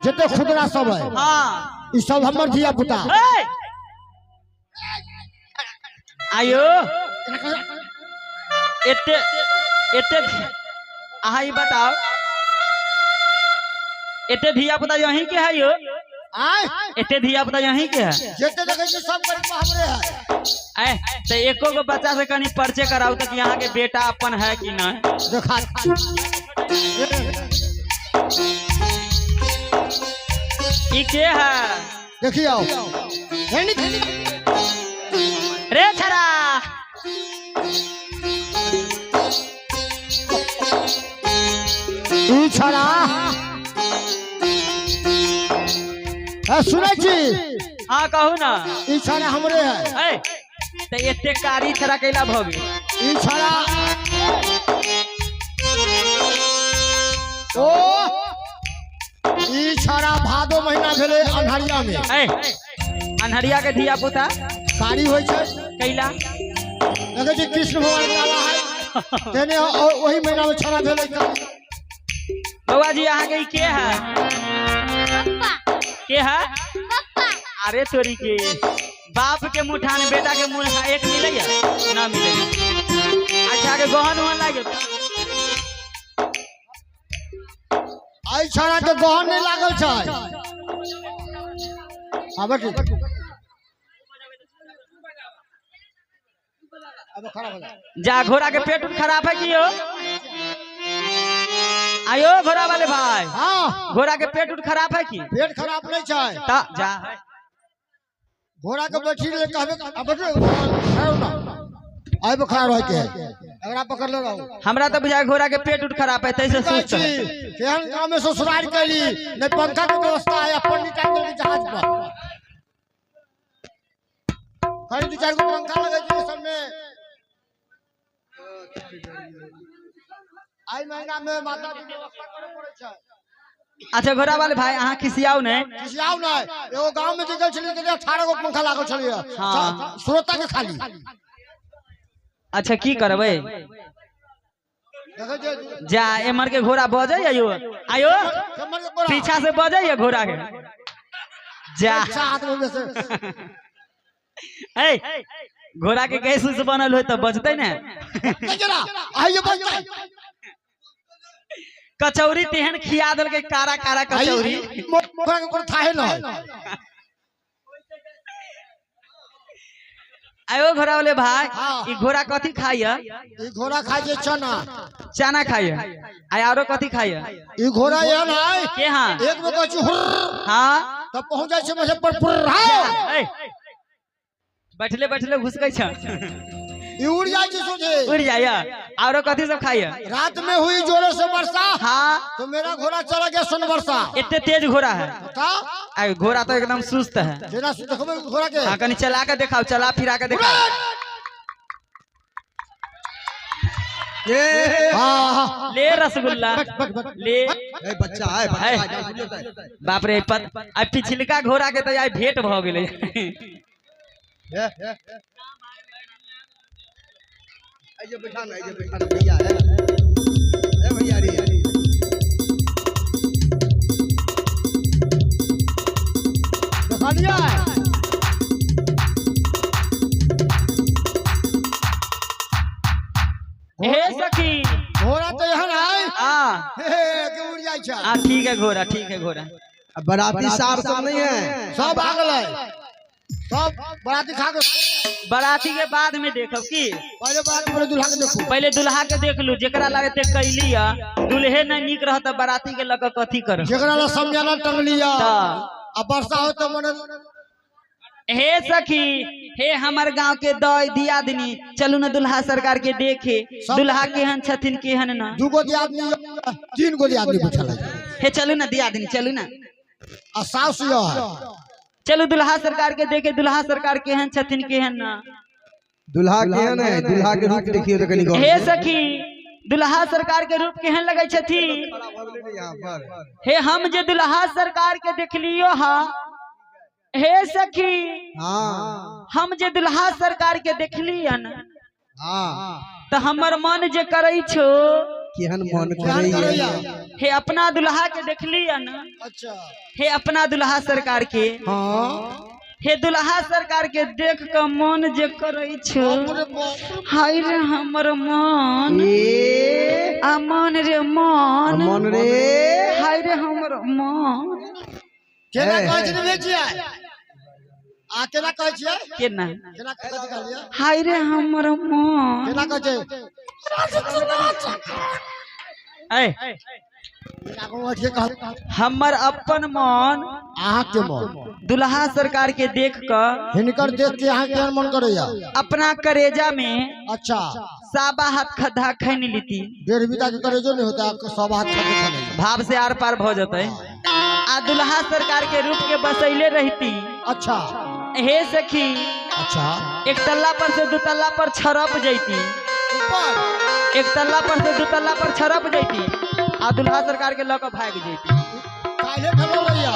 जते खुदरा सब है। हाँ। ई सब हमर धिया पुता। आयो एते एते अहाँ ई बताओ एते धिया पुता यहीं के है यो? आय एते धिया पुता यहीं के है? जते देखै छी सब गरीब हमरे है। ऐ तो एको गो बच्चा से कनी परिचय कराओ तक यहाँ के बेटा अपन है कि नहीं। देखा ई के है? देखियो रे छरा ई छड़ा ए सुनै छी? हाँ कहू ना। ई छड़ा हमरे है। ऐ तो एते कारी छड़ा कैला भ गेल? ई छड़ा ओ ई छड़ा भादो महीना भेलै अन्हरिया में। ऐ अन्हरिया के धिया पुता कारी होइ छै कैला? देखै छी कृष्ण भगवान काला है तेने ओही महीना में छड़ा भेलै। बउआ जी अहाँ के ई के है? के है? अरे तोरी के बाप के मुठान बेटा के मुँह एक मिलैया ना मिलैया। अच्छा के गहन वहन लागे? आई छड़ा के गहन नहीं लागल छै। हाँ बैठू। अब खड़ा हो जा। जा घोड़ा के पेट उट खराब है कि यो? आयो घोड़ा वाले भाई। हाँ। घोड़ा के पेट उट खराब है की? पेट खराब नहीं छै। ता जा घोड़ा के बैठी ले कहबे अब बैठू खड़ा हो ना। आइ खड़ा रह के अगरा पकड़ ले रहो। हमरा तो बुझाय घोड़ा के पेट उट खराब है तैसे सुस्त है। केहन गांव में ससुराल कैली नहीं पंखा के व्यवस्था है अपन निकाल के जहाज पर खाली दू चार गो पंखा लगे छै सब में। आई महीना में माता जी व्यवस्था करे पड़े छै। अच्छा घोड़ा वाले भाई अहाँ खिसियाउ ने? खिसियाउ नै। एगो गांव में जे गेल छलियै तऽ 18 गो पंखा लागल छलियै। हाँ। श्रोता के खाली। अच्छा की करबै? देखै छियै। जा एमहर के घोड़ा बजै आयो आयो एमहर के घोड़ा। पीछा से बजै घोड़ा के। जा अच्छा हाथ में बेसे। ए घोड़ा के गैस उस बनल होय तऽ बजतै ने। जरा आइयो बजतै। कचौरी तेहन खिया देलकै कारा कारा कचौरी। घोड़ा के कोनो थाहे न। आयो घोड़ा वाले भाई। हाँ। ई घोड़ा कथी खाइया? ई घोड़ा खाइ छै चना। चना खाइया। आ आरो कथी खाइया? ई घोड़ा एहन है के? हाँ। एक बेर कहै छी हुर्र हाँ तब पहुंच जाइ छै मुजफ्फरपुर। हाँ। ए, बैठले बैठले घुसकै छै। ई उड़ जाइ छै सोझे। उड़ जाइया। आरो कथी सब खाइया? रात में हुई जोरे से वर्षा। हाँ। तो मेरा घोड़ा चला गया सोनवर्षा। इतने तेज घोड़ा है? का? आ घोड़ा तो एकदम सुस्त है। जेना देखबै घोड़ा के। हाँ कनी चला के दिखाओ, चला फिरा के दिखाओ। हाँ हाँ। ले रसगुल्ला ले। ए बच्चा है बच्चा है। बाप रे आ पिछलका घोड़ा के तो आइ भेंट भ गेलै। आइए बैठा ना, आइए बैठा ना भैया है। ए भैया रे। देखलियै? हे सखी घोड़ा तो एहन है। हाँ। हे के उड़ जाइ छै। हाँ ठीक है घोड़ा, ठीक है घोड़ा। बराती सार सब नहीं है। सब आ गेलै। सब बराती खा के बराती के बाद में देखब की पहले बराती पहले दुल्हा के देखू। पहले दुल्हा के देख लू जेकरा लागे ते कैली है। दुल्हे नहीं नीक रहत बराती के लग कथी कर। जेकरा ला समझाना टंगलिया। त आ वर्षा हो तो मने हे सखी हे हमर गांव के दई दियादनी चलू न दुल्हा सरकार के देखे दुल्हा केहन छथिन केहन ना। दू गो दियादनी तीन गो दियादनी बैठल है। हे चलू ना दियादनी चलू ना। आ सास यो है। चलू दुल्हा सरकार के देखे दुल्हा सरकार केहन छथिन केहन ना। दुल्हा केहन है? दुल्हा के रूप देखियो तो कनी गौर हे से। सखी दुल्हा सरकार के रूप केहन लगै छथिन? हे हम जे दुल्हा सरकार के देखलियो हा। हे सखी हाँ। हम जे दुल्हा सरकार के देखलियन हाँ। तो हमर मन जे करै छो केहन मन केहन करैया। करैया? हे अपना दुल्हा के देखली न। अच्छा। हे अपना दुल्हा सरकार के। हाँ। हे दुल्हा सरकार के देख के मन जे करै छो। बाप रे बाप। हाय रे हमर मन। ए आ मन रे मन। मन रे। हाय रे हमर मन। केना कहै छै भेजिया? आ केना कहै छियै? केना? केना कथी कहलियै? हाय रे हमर मन। केना कहै छै? ऐ हमर अपन मन। अहाँ के मन दुल्हा सरकार के देख के हिनकर देख के अहाँ केहन मन करैया? अपना करेजा में अच्छा साबा हाथ खद्धा खैन लीती। 1.5 बीघा के करेजो नहीं होता, आपको सब हाथ खद्धा खैन। भाव से आर पार भ जतै। आ दुल्हा सरकार के रूप के बसैले रहती। अच्छा। हे सखी। अच्छा। एक तल्ला पर से दू तल्ला पर छरप जैती। ऊपर। एक तल्ला पर से दू तल्ला पर छरप जैती आ दुल्हा सरकार के लऽ के भाग जैती। काल्हे ठलो भैया।